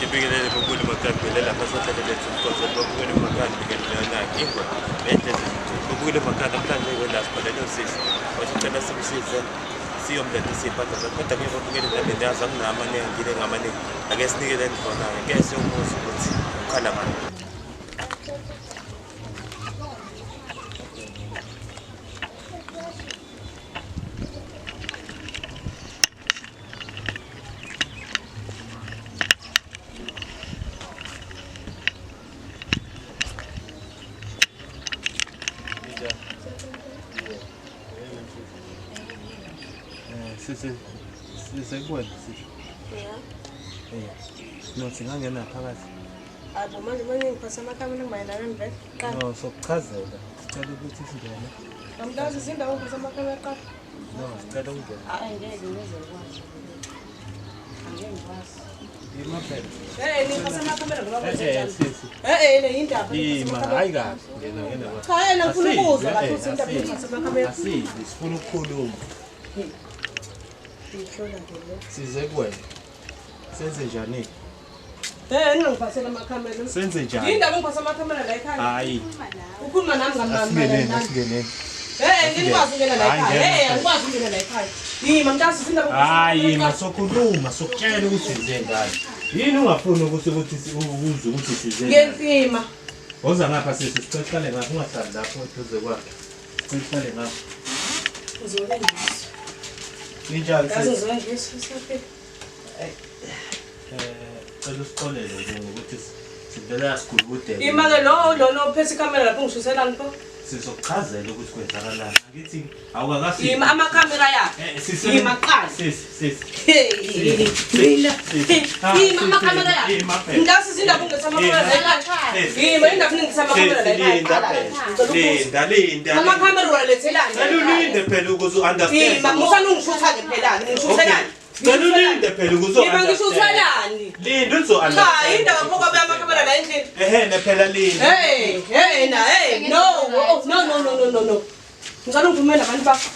Ngibingelele mkhulu makambile lapha sohlelo lethu mkhonzo babukele makhanda ngibingelele ingwe nehlezi babukele makhanda namhlanje kwela sibhalele usisi wathi ucela simsize siyomletha isiphatha zakhe kodwa ke babukele nami niyazi anginamaningi ngile ngamaningi ake sinikele khona-ke ke siyomuza ukuthi ukhala ngani. Sisi, sisekuwena sisi. Yeah. Eh. No, singangena phakathi. Abo manje manje ngiphatha amakhamera mayelana nivele. Qala. No, sokuchazela. Sicela ukuthi singene. Amdazi izindawo ngiphatha amakhamera qala. No, sicela ukungena. Hayi ngeke ngize ngikwazi. Angeke ngikwazi. Ima phela. Eh ngiphatha amakhamera ngoba Eh, kwenze eh, njani? sisi. Eh eh le indaba. Ima, hayi kahle. Ngena, ngena. Cha yena ngifuna Asizi, ukuzwa kahle eh, ukuthi indaba asizi. ngiphatha amakhamera. Asizi, sifuna ukukhuluma. Ngihlola ke lo. Size kuwena. Senze njani? Eh ningangiphathela amakhamera. Senze njani? Indaba ngiphatha amakhamera la ekhaya. Hayi. Ukhuluma nami ngamani Asingeneni, mayelana. asingeneni. Eh ngikwazi ukungena la Hayi, ekhaya. ngena, Eh angikwazi ukungena la ekhaya. Yima mntasi izindaba. ngiphatha Hayi, amakhamera. masokhuluma, sokutshela ukuthi size ngani. Yini ungafuni ukuthi ukuthi uzwe ukuthi size ngani? Ngiyensima. Woza ngapha sisi, sicela uhlale ngapha, ungahlali lapho eduze kwakhe. Sicela uhlale ngapha. Ngizobe ngizwa. Ninjani Yazi sisi? ngizobe ngizwa siyaphila. Eh, cela usixolele nje ngokuthi sivele asigulukudele. Ima-ke lo lona ophethe ikhamera lapho ngishuselani pho. Sizokuchazela ukuthi kwenzakalani. Angithi awukakafiki. Ima amakhamera yakhe. Eh, sisi. Ima kuqala. Sisi, sisi. Hey, mina. Sisi. Ima amakhamera yakhe. Ima phela. Ngitawusiza indaba ungithatha amakhamera la ekhaya. Sisi. Ima indaba ungithatha amakhamera la Sisi, linda ekhaya. phela. Linda, linda. Amakhamera uwalethelani? Cela ulinde phela ukuze u-understand. Ima musana ungishutha-ke phelani. Okay. Ngishuthelani? Cela ulinde phela ukuze Ima ngishuthelani? Linda uzo Cha, indaba pho kwabe amakhamera la endlini. Ehhe, phela linda. Hey, hey na, hey, no, oh, no, no, no, no, no, no. Ngicela ungivumele abantu bakho.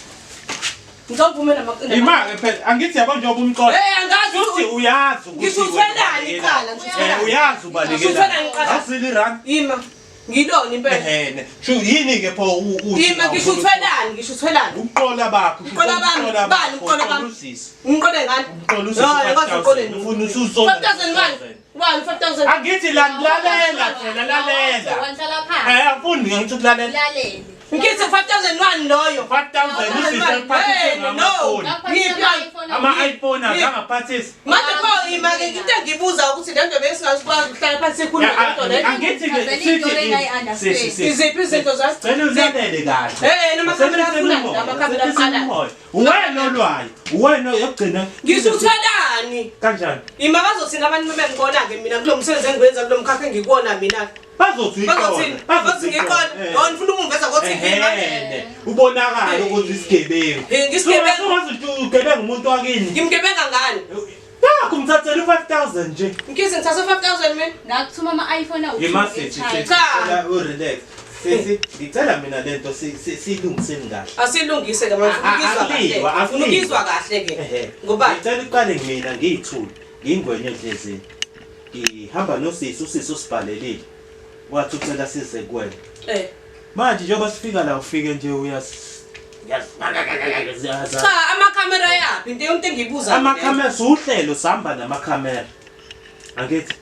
Ngicela ungivumele ama- Ima-ke phela angithi yabo njengoba umqondo. Hey, angazi Futhi ukuthi uyazi ukuthi Ngishuthelani kuqala, Eh, ngishuthelani. uyazi ubalekela. Ngishuthelani kuqala. Asili run. Ima. Ngilona impela. Ehhe. Shu yini ke pho uthi Ima ngishuthelani, ngishuthelani. Uqola bakho. Uqola bami, bani uqola bami? Usisi. Ngiqole ngani? Uqola usisi. Hayi, ngikwazi uqole nini. Ufuna ususola. 5000 wani? Wani 5000? Angithi lalela phela lalela. Wanhlala phansi. Eh afundi ngithi ukulalela. Ulalele. Ngithi 5000 wani loyo? 5000 usisi Hey, aphathise no. ngamafoni. Ngiphi? Ama iPhone azangaphathisi. Manje pho ima ke into engibuza ukuthi le nto besingasikwazi ukuhlala phansi sikhulume ngento le. Angithi ke Ngicela into engayi-understand. Sisi, sisi. Iziphi izinto zakho? Cela ulalele kahle. Eh, noma kamera afuna, noma kamera aqala. Wena olwayo, wena yokugcina. Ngishuthelani? Kanjani? Ima bazothina abantu bebengibona-ke mina kulo msebenzi engiwenza kulo mkhakha engikuwona mina. Bazothi Bazothini? Bazothi ngiqona. Oh, ngifuna ukungiveza ngo-TV manje. Ehhe. Ubonakala ukuthi isigebengu. Eh, ngisigebengu. Ungazi ukuthi ugebengu umuntu wakini. Ngimgebenga ngani? Nakho umthathela u5000 nje. Mkhize ngithathe 5000 mina. Ngakuthuma ama-iPhone awu-two Imasisi ekhaya. Cha. urelax. Sisi, ngicela mina lento siyilungiseni kahle. Asilungise ke manje ufuna ukizwa kahle. Akuliwa, Ufuna ukizwa kahle ke. Ehhe. Ngoba Ngicela uqale mina ngiyithule, ngiyingwenye edlezini. Ngihamba nosisi, usisi usibhalelile. Wathi ucela size kuwena. eh Manje njengoba sifika la ufike nje uyas cha amakhamera yaphi into yonke engiyibuza. amakhamera siwuhlelo sihamba namakhamera angithi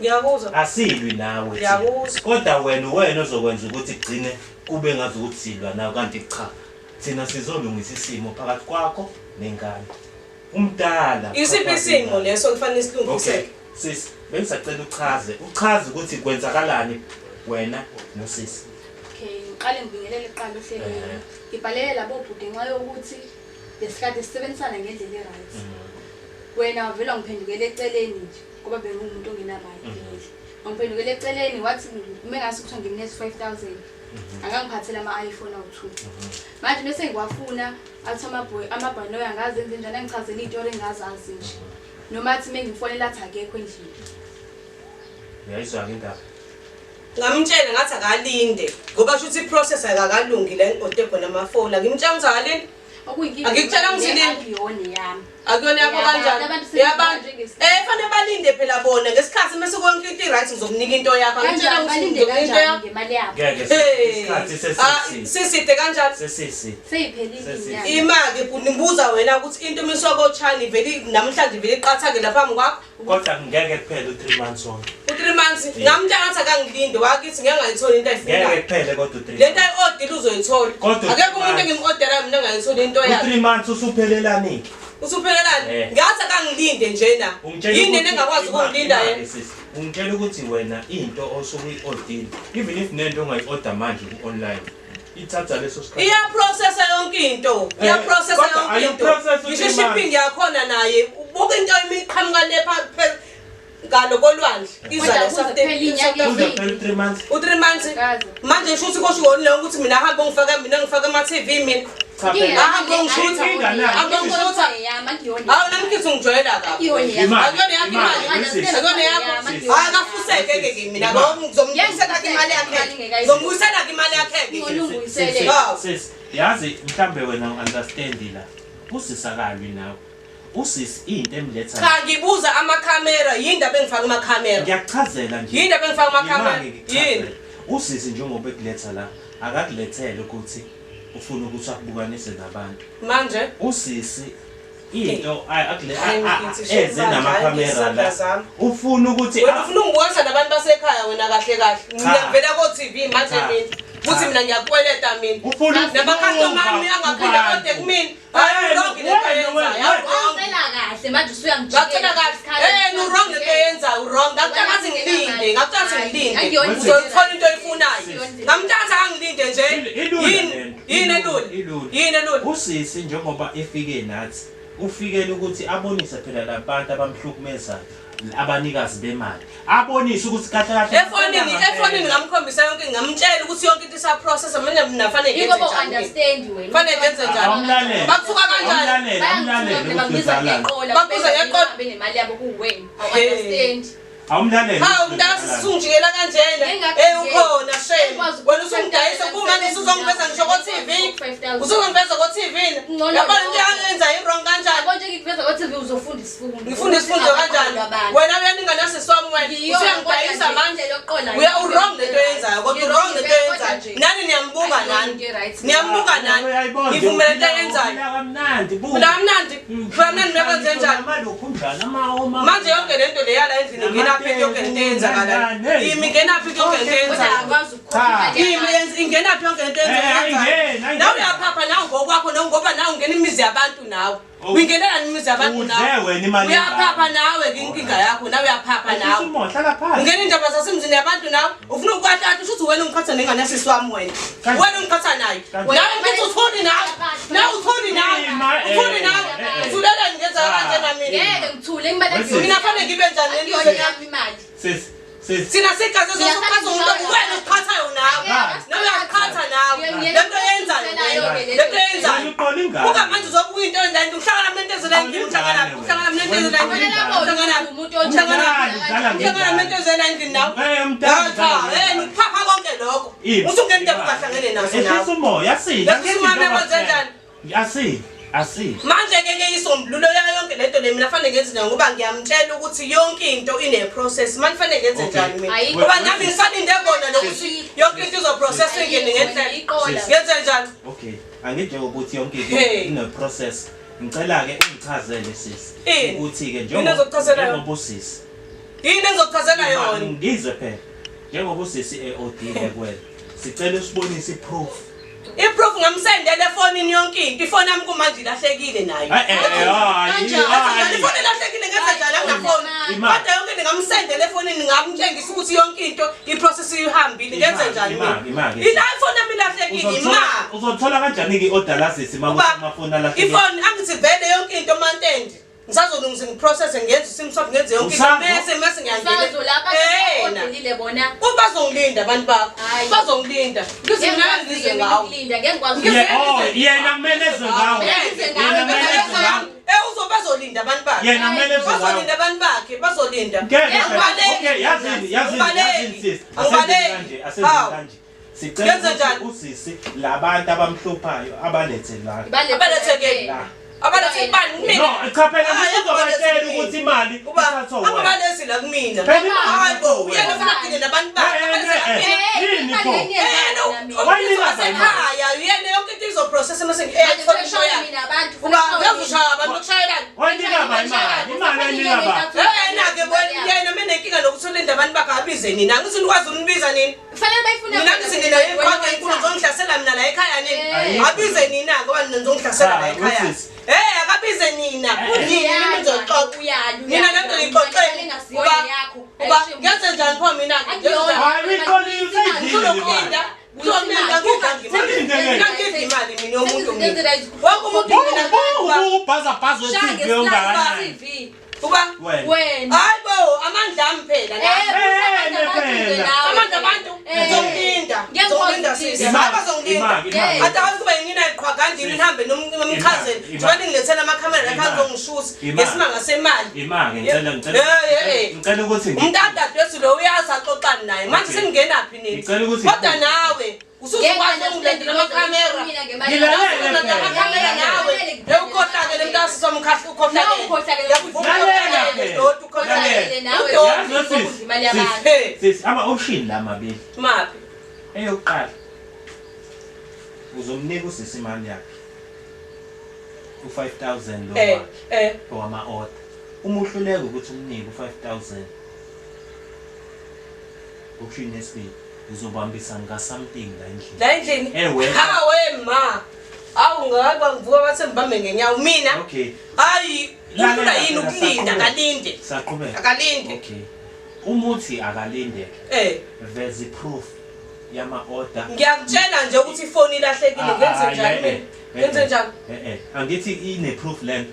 Ngiyakuzwa. asilwi nawe thina. Ngiyakuzwa. Kodwa wena wena ozokwenza ukuthi kugcine kube ngazi ukuthi silwa nawe kanti cha thina sizolungisa isimo phakathi kwakho nengane umdala. Isiphi isimo leso kufanele Okay silungiseke? sisi bengisacela uchaze uchaze ukuthi kwenzakalani wena nosisi. Okay, ngiqale ngibingelele kuqala ohlelweni. Ehhe. Ngibhalele labo bhuti ngenxa yokuthi besikade sisebenzisana ngendlela e-right. Wena wavele wangiphendukela eceleni nje ngoba bengumuntu ongenamali vele. Wangiphendukela eceleni wathi uma ngase kuthiwa ngimnikeze 5000. Akangiphathela ama-iPhone awu-2. Manje bese ngiwafuna athi amaboy amabhanoyi angazi enze njani angichazele iy'tori engingazazi nje. Noma athi uma ngimfonela athi akekho endlini. Uyayizwa-ke indaba. Ngamtshela ngathi akalinde ngoba shuthi iprocess akakalungi la engode khona amafoni. Angimtshela ukuthi akalinde. Okuyinkinga Angikutshela le ukuthi nini? akuyona eyami. Akuyona yakho Yabantu, kanjani? abantu sebebona Yabantu. njengesilima. Fanele balinde phela bona ngesikhathi mase konke into i-right ngizokunika into yakho. Angitshela Kanjani ukuthi balinde ngizokunika into kanjani yakho. ngemali yabo? Ngeke Hey. isikhathi Ah, sesiside. siside kanjani? Sesiside. Seyiphelile Sesiside. inyanga. Ima-ke bhuti ngibuza wena ukuthi into imiswa kotshani vele namhlanje vele iqathake lapha phambi kwakho. Kodwa ngeke kuphele u3 months wonke. U-3 months ngamtshela ngathi akangilinde wakithi ngeke ngayitholi into Ngeke ayifunayo. kuphele kodwa u3. Le nto ayi-odile uzoyithola. Kodwa Akekho umuntu u-three engim-odelayo mina engayitholi into yakhe. U3 months usuphelelani? Usuphelelani? Eh. Ngathi akangilinde njena. Ungitshela Yini ukuthi lena engakwazi ukungilinda imali, yena? sis. Ungitshela ukuthi wena into osuke uyi-ordile even if nento ongayi-order manje ku-online ithatha leso sikhathi. Iyaprocessa yonke into. Eh, Iyaprocessa kodwa yonke into. ayiprocess Ngisho u-three shipping months. yakhona naye. Ubuka into imiqhamuka le ngalo kolwandle. Iza Kodwa la kuze South kuphele inyanga South Kuze Africa. kuphele u-3 months. U-3 months. Kaze. Manje ngisho ukuthi kosho wona leyo ukuthi mina hambe ngifake mina ngifake ama-TV mina. Cha phela. Ahambe ngishutha. Ahambe ngishutha. Hawu nami ngithi ungijwayela kabi. Imali, Akuyona yakho imali. imali, sis. Akuyona yakho. Sis. Hayi akafuseke ke ke mina Imali. ngizomubuyisela ke imali yakhe. Ngizomubuyisela ke imali yakhe ke. Sis, Hawu. sis, yazi mhlambe wena u-understand la. Usisi akalwi nawe. Usisi into emletha. Cha ngibuza amakhamera yindaba engifaka amakhamera. Ngiyakuchazela nje. Yini ebengifaka amakhamera? Imali ngikuchazela. Yini? Usisi njengoba ekuletha la akakulethele ukuthi ufuna ukuthi akubukanise nabantu. Manje Usisi into Hayi, ngithi eze namakhamera izandla la zami. ufuna ukuthi wena ufuna ungibonisa nabantu basekhaya wena kahle kahle. Mina Cha. ngivela ko TV manje Cha. mina. Kuthi Cha. mina ngiyakweleta mina. ufuna Namakhastoma ami angaphinda kubantu. ode kumina. Hayi wrong lento Wena, oyenzayo. wena, Hayi, wrong. Ngakutshela kahle. U-wrong lento oyenzayo, u-wrong. Ngakutshela ngathi ngilinde, ngakutshela ngathi ngilinde. Uzoyithola into oyifunayo. Ngamtshela ngathi akangilinde nje. Ilula Yini? lento. Yini elula? Ilula. Yini elula? Usisi njengoba efike nathi ufikele ukuthi abonise phela labantu abamhlukumezayo abanikazi bemali abonise ukuthi kahle kahle Efonini ngamkhombisa yonke ngamtshela ukuthi yonke into isaprocess manje mina fanele ngenze njani. Fanele ngenze njani? Awumlalele. Bakuthuka kanjani? Awumlalele, awumlalele ukuthi kwenzakalani. Bakubuza ngeqola. Benemali yabo kuwena. Awu-understand. Awumlalele. Hawu mntaka sisungijikela kanjena. Eh ukhona shame. Wena usungidayisa kumanje usuzongiveza ngisho ko TV. Usuzongiveza ko TV. Yabona into yangenza i-wrong kanjani? Yabo nje ngikuveza ko-TV uzofunda isifundo. Ngifunda isifundo kanjani? Wena uyaninga nasisi wami wena. Usuyangidayisa manje. Uya u-wrong lento oyenzayo kodwa u-wrong lento oyenzayo. Nani niyambuka nani? Niyambuka nani? Ngivumela into ayenzayo. Uphila kamnandi buka. Mina kamnandi, kamnandi mina kwenze njani? Amalokhu unjani ama Manje yonke lento leya la endlini ingenaphi yonke lento eyenzakalayo. Imi ingenaphi yonke lento eyenzakalayo. Imi ingenaphi yonke lento eyenzakalayo. Ayingeni, ayingeni. Nawe uyaphapha nawe ngokwakho nawe ngoba nawe ungena imizi yabantu nawe. Oh. Uyingenelani imizi yabantu Udle nawe. wena imali Uyaphapha nawe ke inkinga yakho nawe uyaphapha nawe. Umoya hlala phansi. Ungena indaba zasemzini yabantu nawe ufuna ukwahlata usho ukuthi wena ungiphatha nengane yasisi wami wena. Kanje. Wena ungiphatha naye. Kanje. Nawe ngithi uthuli nawe. Nawe uthuli nawe. Ima, Uthuli nawe. Uthulelani ngenza kanjena mina. Ngeke ngithule ngimali Wesisi. Mina fanele ngibe njani akuyona lento yami imali. Sis, sis. Thina sigazi sokuphatha umuntu wena usiqhathayo nawe. Nawe uyaqhatha nawe. Lento yenzayo. Lento Wena yenzayo. uqola ingane. Buka manje uzobuka into endlini uhlangana mina into endlini uhlangana uhlangana mina into endlini uhlangana Umuntu uhlangana Udlala uhlangana mina into endlini nawe. Eh mntana. Cha, ukuphapha konke lokho. Usungena indaba ungahlangene naso Ehlisa nawe. umoya asile. Lehlisa umoya kwenze njani? Asile, asile. Manje ke ke isombululo yayo yonke lento le mina fanele ngenze njani ngoba ngiyamtshela ukuthi yonke into ine process. Manje fanele ngenze Okay. njani mina? Ayikho. Ngoba nami ngisalinde kona lokuthi yonke into izoprocess ingene ngendlela. Ngenze njani? Okay, anginjengoba uthi yonke into Hey. ine process. Ngicela ke ungichazele sisi Ini? ukuthi ke Yini ezokuchazela yona? njengoba usisi. Yini engizokuchazela yona? Ngizwe phela. Njengoba usisi eodile kuwena. Sicela usibonise iproof. I-proof ngamsendela efonini yonke into. Ifoni yami kumanje ilahlekile nayo. Eh eh hayi. Kanjani? Kanjani ifoni ilahlekile ngenze njani anginafoni? Imali. Kodwa yonke into ngamsendela efonini ngamtshengisa ukuthi yonke into i-process ihambile. Ngenze njani mina? Imali, imali. Ila ifoni yami ilahlekile ima. Uzothola kanjani ke i-order lasisi uma Uba amafoni alahlekile? ifoni angithi vele yonke into mantende. Ngisazolungisa ngiprocess ngenze usim swap ngenze yonke into Usazo- bese mase ngiyangena. Sazo lapha Eh, odelile bona. Bazongilinda abantu bakho. Hayi. Bazongilinda. Ngize Ngeke mina ngikwazi ngizwe mina ngawo. ukulinda, ngeke ngikwazi Ngizwe- Oh, yena kumele ezwe ngawe. Ngizwe ngawe. Yena kumele ezwe ngawe. Bazolinda abantu bakhe. Yena kumele ezwe ngawe. Bazolinda abantu bakhe, bazolinda. Ngeke phela. Angibaleki. Okay, yazini, yazini, Angibaleki. yazini sis. Angibaleki. Asenzeni kanje, asenzeni Hawu. kanje. Sicela Ngenze ukuthi njani? usisi labantu abamhluphayo abalethe la. Abalethe ke. La. Abalethe kubani kumina? No, cha phela Hayi, uzobatshela abalethe ukuthi imali Uba ithathwa wena. angabalezi la kumina. Phela imali Hayi bo, ithathwa uyena wena. ufuna kugcine nabantu bakhe. Eh, Abalezi la eh, kumina. eh. Yini pho? Yena Wayinika umfundisi wasekhaya, uyena yonke into izoprocess mase ngiyathola into yakhe. mina abantu Uba uyakushaya abantu ukushayelana. Wayinika ba imali? Imali ayinika ba? Yena-ke yena menenkinga nokuthi ulinde abantu bakhe abize nina. Angithi nikwazi unibiza nini? Kufanele bayifune. Mina ngithi nina iqhawe enkulu nizongihlasela mina la ekhaya nini? Ayikho. Abize nina-ke ngoba nina nizongihlasela la Cha, ekhaya. usisi. Eh, akabize nina. Eh, eh. Nina nizoxoxa. Nina le nto niyixoxele. Uba uba ngenze njani pho mina-ke? Ngenze njani? Hayi, uyiqolile, usayidlile le mali. Kuzokulinda, kuzokulinda ngidla imali. Ulinde ke. Mina ngidla imali mina yomuntu mina. Wonke umuntu mina Ubhazabhaza we-TV ongakanani? uba Wena. Wena. hayi bo amandla ami phela la. Amandla abantu ngizomlinda. Ngizomlinda sisi. Imali, Hayi bazongilinda. imali, imali. Ade akazi kuba yinina iqhwagandini nihambe nomchazele. Imali. Njengoba ningilethela amakhamera la ekhaya Imali. ngizongishusa Imali. ngesimanga semali. Imali ngicela ngicela Eh, eh, eh. ngicela ukuthi Umntadadewethu lo uyazi axoxani naye. Manje Okay. seningenaphi nini? Ngicela ukuthi- Kodwa nawe usuzokwazi ungilandela amakhamera. Ngilalele phela. Amakhamera nawe. Ukhohlakele mntasi somkhahla ukhohlakele. Lalela phela. Doti ukhohlakele. Yazi lo sisi. Hey, Sisi ama-option la mabili. maphi? Eyokuqala uzomnika usisi imali yakhe. U-5000 lo Eh, wakhe eh. owama-order. Uma uhluleka ukuthi umnike u-5000 option yesibili uzobambisa nga-something la endlini. La endlini. Eh, wena. Hawe ma. Awu ngake ngivuka bathe ngibambe ngenyawo mina. Okay. Hayi, Lalela uhlula yini phela, ukulinda saqhubeka. akalinde. Saqhubeka. Akalinde. Okay. Umuthi akalindeke. Eh, Veza i-proof yama-order. ngiyakutshela nje ukuthi ifoni ilahlekile ngenze njani mina? Ngenze njani? Eh angithi ine-proof lento.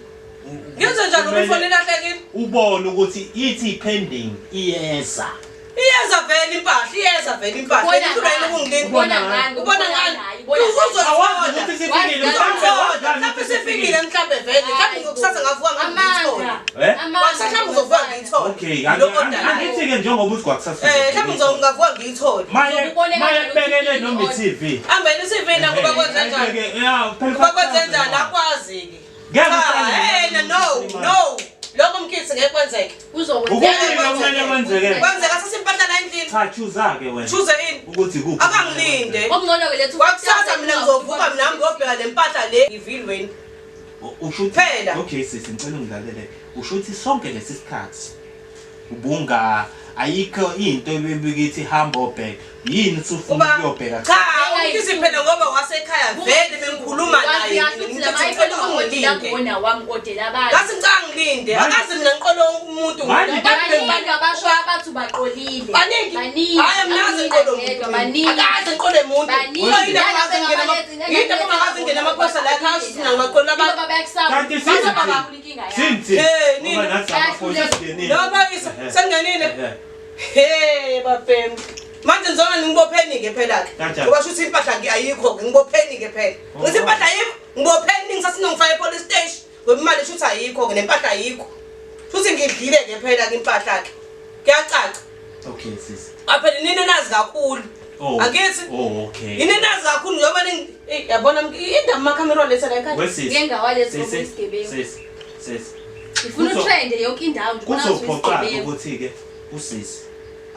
Ngenze njani ngoba ifoni ilahlekile? Ubone ukuthi ithi pending iyeza. Iyeza vele impahla, iyeza vele impahla. Ihlula yini ukungilinda? Ubona ngani? Ubona ngani? Awazi ukuthi isifikile mhlawumbe wazi Uzothola. Mhlawumbe isifikile mhlawumbe vele. Mhlawumbe ngokusasa ngavuka ngangiyithola. Eh? Kwakusasa mhlawumbe uzovuka ngiyithole. Okay, Lo order. angithi-ke njengoba uthi kwakusasa. Eh, mhlawumbe ngizovuka ngiyithole. Maye Uzokubona maye kanjani bekele ukuthi noma i-TV. Hambeni isivina kuba kwenze njani? Yeah, phela Kuba kwenze njani akwazi-ke. Ngeke Cha, uhlale eh, no, no. Lokho mkhithi ngeke kwenzeke. Ukuphi kumele kwenzeke? Kwenzeka sase impahla la endlini. Cha, choose-ke wena. Choose ini? Ukuthi kuphi. Akangilinde. Okungcono-ke lethu Kwakusasa mina ngizovuka mina ngiyobheka le mpahla le ivilweni. Usho ukuthi Phela. Okay sisi ngicela ungilalele. Usho ukuthi sonke lesi sikhathi ubunga ayikho into ebebikithi hamba obheka. Yini usufuna Uba ukuyobheka? cha, umkhithi phela ngoba wasekhaya vele bengikhuluma naye. Ngithi ngicela ungilinde. Ngona wami odela abantu. Ngathi ngicela ngilinde. Akazi mina ngiqole umuntu. Manje- Baningi abasho abathi ubaqolile. Baningi. Baningi. Hayi mina ngaze ngiqole umuntu. Baningi. Akaze ngiqole umuntu. Baningi. Yini akaze ngena yini akaze ngena amaphoyisa la ekhaya sisi ngimaqola abantu. Ngoba bayakusaba. Kanti Bathi sinzi. abakhulu inkinga yabo. Sinzi. Eh, nini? Ngoba nathi amaphoyisa singenile. Noma isa sengingenile. Hey bafemi. Manje ngizona ngibopheni ke phela ke. Kanjani? Ngoba shuthi impahla ngi ayikho ke ngibopheni ke phela. Oh. Ngithi impahla ayikho, ngibopheni ngisathi ngifake police station. Ngoba imali shuthi ayikho ke nempahla ayikho. Shuthi ngidlile ke phela ke impahla ke. Kuyacaca. Okay sisi. Aphela nini nazi kakhulu. Oh. Angithi Oh okay. yini nazi kakhulu njengoba ning eh yabona indaba amakhamera oletha la ekhaya. Wesisi. Ngeke ngawaletha Sisi, ngoba uyisigebengu. Sisi. Sisi. Ngifuna utrende yonke indawo nje ubona ngathi Kuzophoqa uyisigebengu. ukuthi ke usisi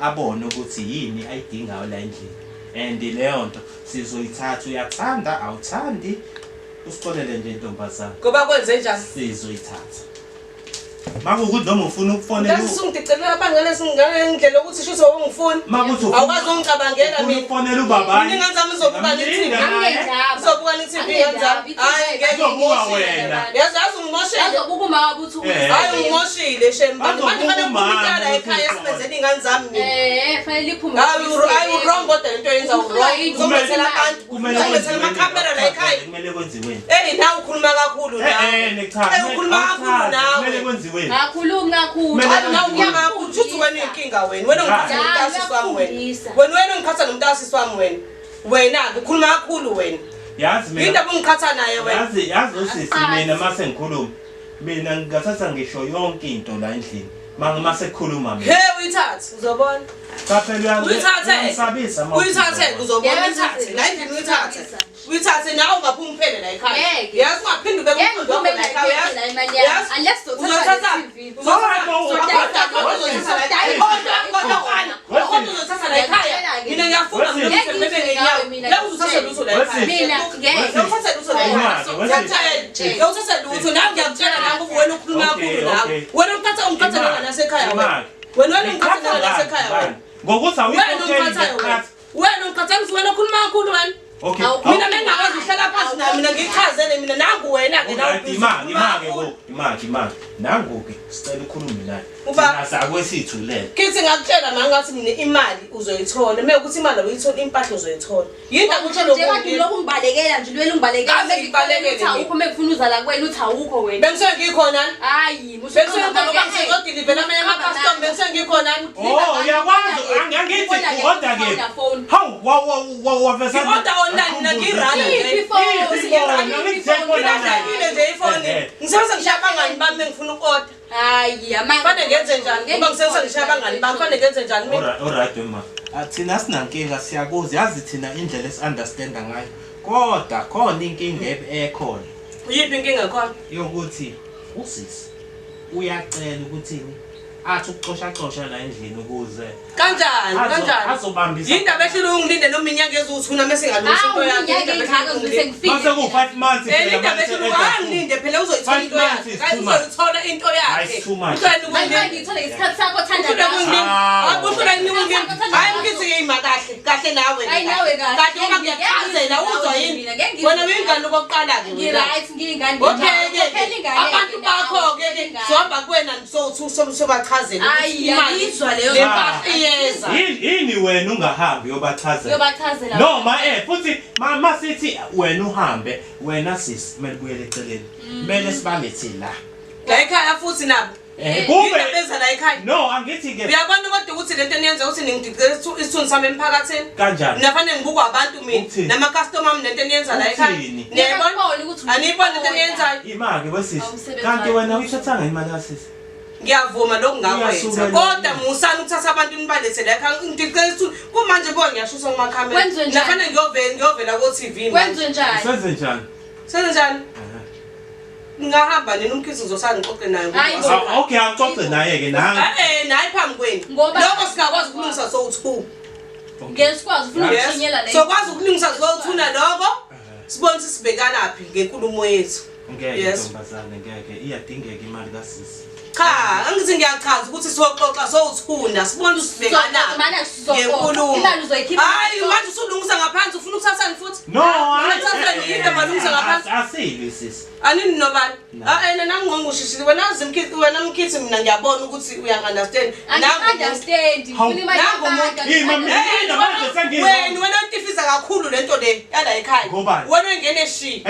abone ukuthi yini ayidingayo la endlini. And leyo nto sizoyithatha uyathanda awuthandi usixolele nje ntombazana. Ngoba kwenze njani? Sizoyithatha. Makuwukuthi noma ufuna ukufonela Ngathi sungidicelela abangane singane indlela ukuthi shuthi wawungifuni. makuthi Awukwazi ungicabangela ufuna mina. ukufonela ubabayi. Mina ingane zami izobuka ne-TV. Anginendaba. Izobuka ne-TV ingane zami. Hayi ngeke Izobuka ngimoshile. wena. Yazi yazi ungimoshile. Bazobuka uma wabe uthi Eh. Hayi ungimoshile shem. Manje Bazobuka fanele umama kuphume icala ukuthi ekhaya uxole. esibenzela ingane zami mina. Eh, fanele iphume. Hayi wrong kodwa lento yenza wrong. Uzomlethela abantu. Kumele Uzomlethela amakhamera la ekhaya. Kumele kwenziweni. Hey nawe ukhuluma kakhulu nawe. Eh eh cha. Eh ukhuluma kakhulu nawe. Kumele kwenziweni. Ngakhulumi kakhulu. Kumele Hayi nawe ukhuluma kakhulu. Shuthi wena uyinkinga wena. Wena ungiphatha Ya, nomntasisi wami wena. uyakufundisa. Wena wena ungiphatha nomntasisi wami wena. Wena ukhuluma kakhulu wena. Yazi mina. Yindaba ungikhatha naye wena. Yazi yazi usisi Asikazi. mina mase ngikhuluma. Mina ngingathatha ngisho yonke into la endlini. Mangimase kukhuluma mina. He uyithathe uzobona. Cha phela Uyithathe. uyangisabisa ma. Uyithathe uzobona Yazi uyithathe. La endlini uyithathe. Uyithathe nawe ungaphumi uphele la ekhaya. Ngeke. Yazi ungaphinde ube Ngeke umqondo wakho ngiphume la ekhaya. la Yazi. la imali yami. Yazi. Unless Uzothatha. uzothatha le TV. Uzothatha uzothatha la ekhaya. Mina ngiyafunga mina Ngeke ukuthi ngibebe ngenyawo. mina. La uzothatha lutho la ekhaya. Mina ngeke. Uyothatha lutho la ekhaya. Ngiyakutshela. Uyothatha lutho nawe ngiyakutshela nawe ngoba wena ukhuluma kakhulu nawe. Wena ungiphatha ungiphatha nanganasekhaya wena. Wena wena ungiphatha nanganasekhaya wena. Ngokuthi Wena awuyikhokheli ungiphathayo wena. ngesikhathi. Wena ungiphatha wena ukhuluma kakhulu wena. Okay. Mina bengingakwazi ukuhlala phansi nawe mina ngiyichazele mina nangu wena ke nawe. Alright, imaki imaki bo, imaki imaki. Nangu ke sicela ukhulume naye. Uba- Thina sakwesithulele. Kithi ngakutshela mina ngathi mina imali uzoyithola. Uma ukuthi imali awuyithola impahla uzoyithola. Yini akutshela Nje kade lokho? ulokhu ungibalekela nje ulwela ungibalekela. Kaze ngibalekele Uthi awukho uma ngifuna uza la kuwena uthi awukho wena. Bengisuke ngikhona. Hayi, Bengisuke ngikhona ngoba ngisezodilivela amanye ama-custom bengisuke ngikhona. Oh, uyakwazi angithi order ke. Hawu wa wa wa wavesa. Ngi-order online mina ngirana nje. Ngilahlekile nje ifoni. Ngisebenza ngishaya abangani bami bengifuna uku-order. Hayi, amanga. Fanele ngenze njani? Ngoba ngisebenza ngishaya abangani bami fanele ngenze njani mina? Alright, alright ma. Thina sinankinga siyakuzi yazi thina indlela esi-understanda ngayo kodwa khona inkinga ekhona Yiphi inkinga khona? yokuthi usisi uyacela ukuthini athi ukuxoshacosha la endlini ukuze Kanjani? Kanjani? azobambisa Yindaba ehlule ungilinde noma inyanga eziwu-2 nami sengalungisa Hawu, into yakhe. inyanga engaka ngize ngifike. Mase ku 5 months. Eh indaba ehlule angilinde phela uzoyithola into yakhe. Uzoyithola into yakhe. It's too much. Uhluleni Manje ukungilinde. ngiyithole ngesikhathi sakho othanda Uhluleni ngaso. ukungilinde. Ah. Hayi uhluleni ukungilinde. Hayi mkhithi ngiyima kahle. Kahle nawe. Hayi, nawe kahle. Kahle ngoba ngiyachazela uzwa yini? Mina, ngeke ngizwe. Wena uyingane okokuqala ke wena. Ngi-right, ngiyingane. Okay ke Khokhela ingane abantu ke nawe. bakho ke ke sohamba kuwena sowuthu sobachazela Hayi, ayizwa leyo le mpahla iyeza. Yini wena ungahambi uyobachazela? Uyobachazela. No ma futhi ma sithi wena uhambe wena sisi kumele ubuyele eceleni. Kumele sibalethe la. La ekhaya futhi nabo. Kube Yindaba eza la ekhaya. No angithi ke Uyabona kodwa ukuthi lento eniyenza ukuthi ningidicela isithunzi sami emphakathini. kanjani? Mina fanele ngibukwe abantu mina Uthini? nama-customer ami nento eniyenza la ekhaya. Uthini? Niyayibona? Ngiyakubona ukuthi Aniyiboni into eniyenzayo? Imaki wesisi. Awumsebenzi Kanti wakho. wena uyithathanga imali kasisi? Ngiyavuma lokhu ngakwenza. Uyasuka Kodwa musani ukuthatha abantu nibalethe la ekhaya. Ngidicela isithunzi. Kumanje bo ngiyashusa kumakhamera. Kwenziwe njani? Nafanele ngiyovela ko-TV manje. Kwenziwe njani? Senze njani? Senze njani? Ngingahamba nini umkhizi ngizosala ngixoxe naye. Hayi bo. Ah, okay awuxoxe naye ke nangu. Naye phambi kwenu. Ngoba- Lokho singakwazi ukulungisa sowu-two. Ngeke sikwazi ufuna Yes. ukuthinyela le. Sokwazi ukulungisa sowu-two naloko. Sibone ukuthi sibhekanaphi ngenkulumo yethu. Ngeke Yes. ntombazane ngeke iyadingeka imali kasisi. Cha, angithi ngiyachaza ukuthi siyoxoxa sowuthuna, sibone ukuthi sibhekanaphi. Mana sizoxoxa. Ngenkulumo. Imali uzoyikhipha. Hayi, manje usulungisa ngaphansi ufuna ukuthathani futhi? No, Ufuna ukuthathani yini malungisa ngaphansi? Asili sisi. Anini nobani? No. Ah, ena nangingongushishile wena zimkhithi wena mkhithi mina ngiyabona ukuthi uyangi-understand. Angi-understand. Hawu. Ngifuna imali Nangu yabantu. umuntu. Ima mina manje sengizwa. Wena otifiza kakhulu lento le yala ekhaya. Ngobani? Wena uyingene shi.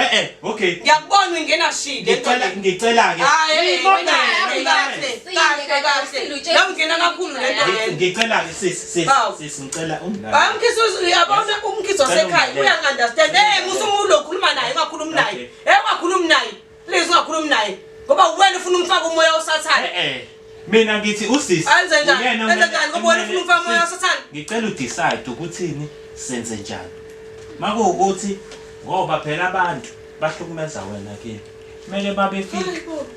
Okay. Ngiyakubona uyingena shi lento Ngicela le. ngicela ke. Hayi, Imona, kahle kahle kahle. La ungena kakhulu lento le. Ngicela ke sisi sisi Bawu. sisi ngicela ungilale. Hayi umkhithi uyabona umkhithi wasekhaya uyangi-understand. Musumuntu okhuluma naye ungakhulumi naye. Okay. Ungakhulumi naye. Please ungakhulumi naye. Ngoba wena ufuna umfaka umoya osathane. Mina ngithi usisi. Enze njani? uyena Enze kumele- njani? Ngoba wena ufuna umfaka umoya Sisi, osathane. Ngicela udecide ukuthini senze njani. Makuwukuthi ngoba phela abantu bahlukumeza wena ke. Kumele babe fika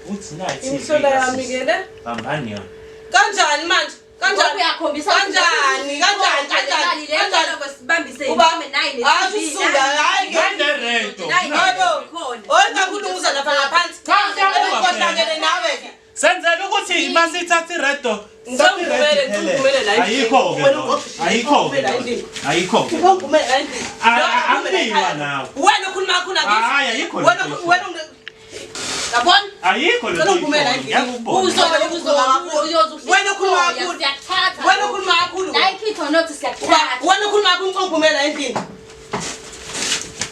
uthi nayi TV. Imihlola yami ke le. Bambani yona. Kanjani manje? Ngoba Kanjani? uyakhombisa Kanjani? Kanjani? Kanjani? Kanjani? Sibambise Uba- nome nayi ne Hayi, TV, usunda, hayi, Nane rento. nayi ne Hayibo. khona. Oy ngakulunguza lapha ngaphansi. Ukhohlakele nawe ke. Senzela ukuthi masithatha iredo. Ngizongivumele, ngizongivumele la endlini. Ayikho ke. Wena lokho. ungofishile, Ayikho ke. ungivumele la lokho. endlini. Ayikho ke. Ungivumele la endlini. Akuliwa nawe. Wena ukhuluma kakhulu angithi. Hayi ayikho. Wena wena yabona? Ayikho Cela ungivumele la endlini. Ngiyakubona. Wena ukhuluma kakhulu. Siyakuthatha. Wena ukhuluma kakhulu. Like it or not siyakuthatha. Wena ukhuluma kakhulu ngicela endlini.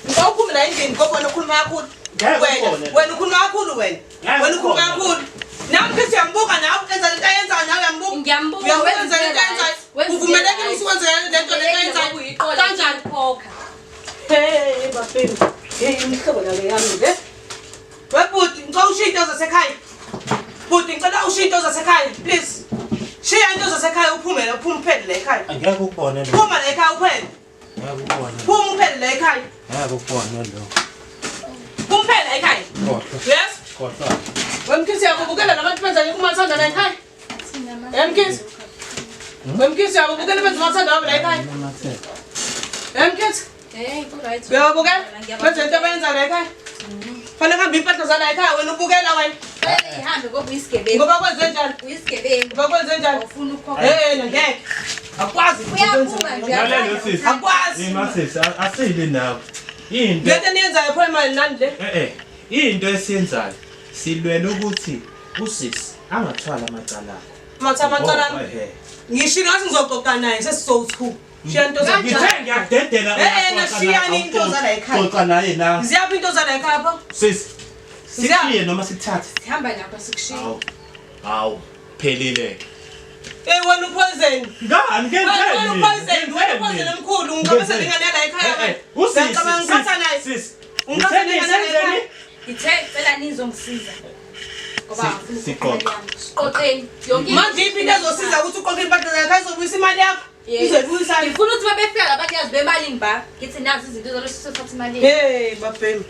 Ngicela uphume la endlini ngoba wena ukhuluma kakhulu. Ngeke Wena ubone. wena ukhuluma kakhulu wena. Ngeke Wena ukhuluma ubone. kakhulu. Nami Mkhithi uyambuka nawe enza lento ayenzayo nawe uyambuka. Ngiyambuka, Uyambuka wenza enza lento into ayenzayo. right. Wenza into Uvumelekile right. ukuthi wenze lento lento ayenzayo. Kanjani? Khokha. Hey bafeni. Hey imihlobo nale yami le. Webhuti ngicela ushiye into zasekhaya. Bhuti ngicela ushiye into zasekhaya please. Shiya into zasekhaya uphume la, uphume uphele la ekhaya. Angeke ukubone lo. Phuma la ekhaya uphele. Ngeke ukubone. Phuma uphele la ekhaya. Ngeke ukubone lo. Phuma uphele la ekhaya. Khohlwa. Yes? Khohlwa. Wemkhize uyakubukela labantu benza umathanda la ekhaya. Emkhize. Wemkhize uyakubukela benza umathanda wabo la ekhaya. Emkhize. Hey, ku-right. Uyababukela? Benza into abayenza la ekhaya. Fanele kuhambe impahla zala ekhaya wena ubukela wena. Fanele ihambe ngoba uyisigebengu. Ngoba kwenze njani? Uyisigebengu. Ngoba kwenze njani? Ufuna ukukhokha. Eh, ngeke. Akwazi. Uyaphuma nje. Lalela sisi. Akwazi. Ima sisi, asili nawe. Into Lento eniyenzayo pho imali nani le? Eh. Into esiyenzayo silwela ukuthi usisi angathwala amacala akho. Matha amacala ami. Oh, ehhe. Ngishilo ngathi ngizoxoxa naye sesizowu-2. Shiya into zala. Ngithe ngiyakudedela. Eh, eh, nashiyani into zala ekhaya. Xoxa naye la. Ziyaphi into zala ekhaya pho? Sisi. Sikushiye noma sikuthathe? Sihamba nakho sikushiya. Hawu. Hawu. Phelile. Eh wena upoison. Ngani Wena upoison, wena upoison omkhulu. Ngicabanga ingane yala ekhaya wena. Usisi. Ngicabanga ngiphatha naye. Sisi. Ngicabanga ingane yala ekhaya. Ngithe cela nizongisiza. Ngoba angifuni Siqoqe. ukukhokha imali yami. Siqoqeni. Yonke into. Manje iphi into ezosiza ukuthi uqoqe impahla zakhe izobuyisa imali yakho? Yes. Izoyibuyisa. Ngifuna ukuthi babefika labanikazi bemali ngiba. Ngithi nazi izinto zalo sisothatha imali. Hey babhemi.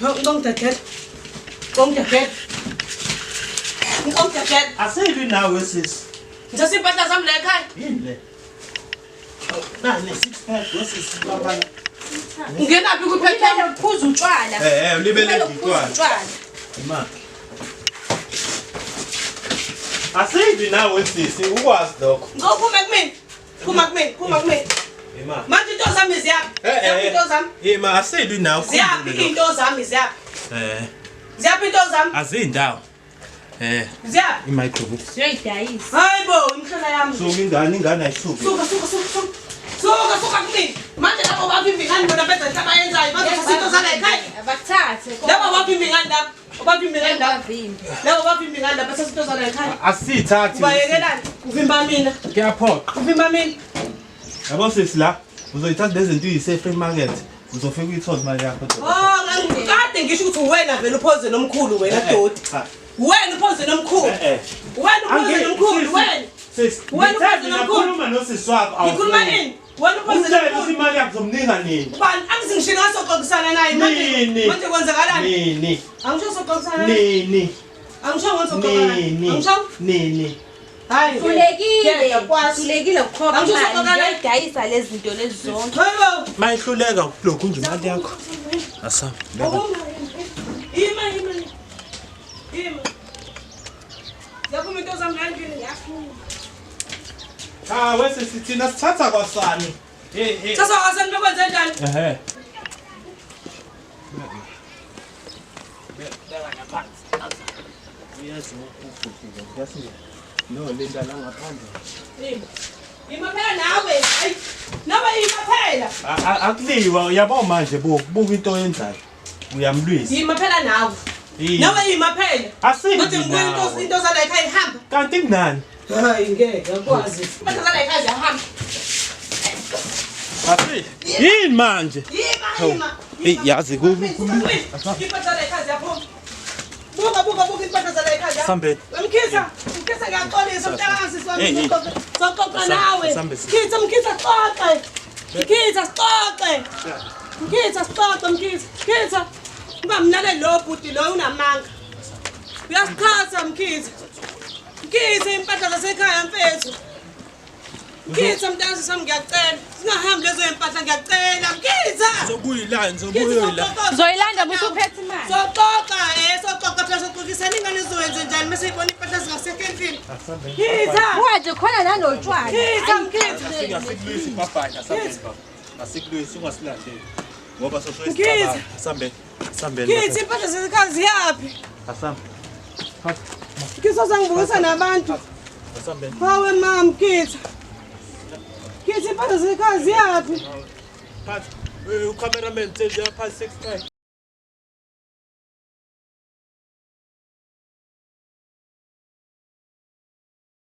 Ngongidedela. Ngongidedela. Ngongidedela. Asilwi nawe sisi. Ngithatha impahla zami la ekhaya. Yini le? Nani six pack wesisi baba. Ungenaphi kwiphethe? Ulibele ukuphuza utshwala. Eh eh ulibele Ulibele ukuphuza utshwala. Ima. Asilwi nawe sisi ukwazi lokho. Ngizophume kumina. Phuma kumina, phuma kumina. Ima. Manje into zami ziyaphi? Ziyaphi into zami? Ima asilwi nawe Ziyaphi into zami ziyaphi? Eh Ziyaphi into zami? azindawo. Eh Ziyaphi? imicro. Siyoyidayisa. Hayi bo, imhlola yami. Suka ingane ingane ayisuki. Suka suka suka suka. Suka suka kumina. Manje labo bavimba ingane bona benza into abayenzayo. Bazothatha into zala ekhaya. Abathathe. Labo bavimba ingane lapho. Ubavimba ingane lapho. Bavimbe. Labo bavimba ingane lapho bathatha into zala ekhaya. Asithathi. Ubayekelani? Uvimba mina. Kuyaphoqa. Uvimba mina. Yabo sisi la uzoyithatha lezi zinto uyise free market. Uzofika uyithole imali yakho. Oh, ngikade ngisho ukuthi wena vele uphoze nomkhulu wena doti. Cha. Wena uphoze nomkhulu. Eh eh. Wena uphoze nomkhulu wena. Sisi, Wena ngithe uphoze mina nomkhulu. khuluma nosisi wakho. Ngikhuluma nini? Wena uphoze Umtshele ukuthi nomkhulu. imali yakho uzomnika nini? Ubani angizingishilo ngasoxoxisana naye manje. Nini? Manje kwenzakalani? Nini? Angisho soxoxisana naye. Nini? Angisho ngosoxoxisana. Nini? Angisho? Nini? Hayi. Hlulekile. Ngiyakwazi. Hlulekile ukukhokha Angisho imali. soxoxana. Ngiyoyidayisa lezi zinto lezi zonke. Hayibo. Mayihluleka lokhu nje imali yakho. Asam. Ima ima. Ima. Ziyaphuma into zami la endlini ngiyaphuma. Cha wesisi thina sithatha kwasani. Eh eh. Sasa kwasani bekwenze njani? Ehhe. No, linda la ngaphandle. Ima. Ima phela nawe. Hayi. Nawe ima phela. Akuliwa uyabo manje buka into oyenzayo. Uyamlwisa. Ima phela nawe. Yini? Nawe ima phela. Asilwi Manje ngibuya into nawe. into zala ekhaya ihamba. Kanti kunani? Hayi ngeke akwazi. Impahla zala ekhaya ziyahamba. Asi. Yini manje? Ima ima. Hey yazi ku Impahla zala ekhaya ziyaphuma. Buka buka buka impahla zala ekhaya. Sambeni. Mkhiza, Mkhiza ngiyaxolisa mntakasisi wami Hey, hey. soxoxa Asambe, nawe. asambe sisi. Mkhiza, Mkhiza xoxe. Mkhiza sixoxe. Mkhiza sixoxe Mkhiza. Mkhiza. Ungamlaleli lo bhuti lo unamanga. Uyasiqhatha Mkhiza. Mkhiza impahla zasekhaya mfethu. Mkhiza mntakasisi wami ngiyacela. Singahambi lezo impahla ngiyacela Mkhiza. Sokuyila Mkhiza ngizobuya soxoxa. Uzoyilanda busuphethe imali. Soxoxa soxoxa phela soxoxisana ingane izowenze njani mase ibona impahla zingasekho endlini. Mkhiza. Manje khona nanotshwala. Mkhiza Mkhiza. Asikulwisi babhanya asambeni baba. Asikulwisi ungasilandeli. Ngoba Mkhize. sosoyisicabanga. Asambeni. Asambeni. Mkhiza impahla zasekhaya ziyaphi? Asambe. Mkhiza uzangibukisa nabantu. Asambeni. Hawe mama Mkhiza. Mkhiza impahla zasekhaya ziyaphi? Phatha. Ucameraman tell you past 6.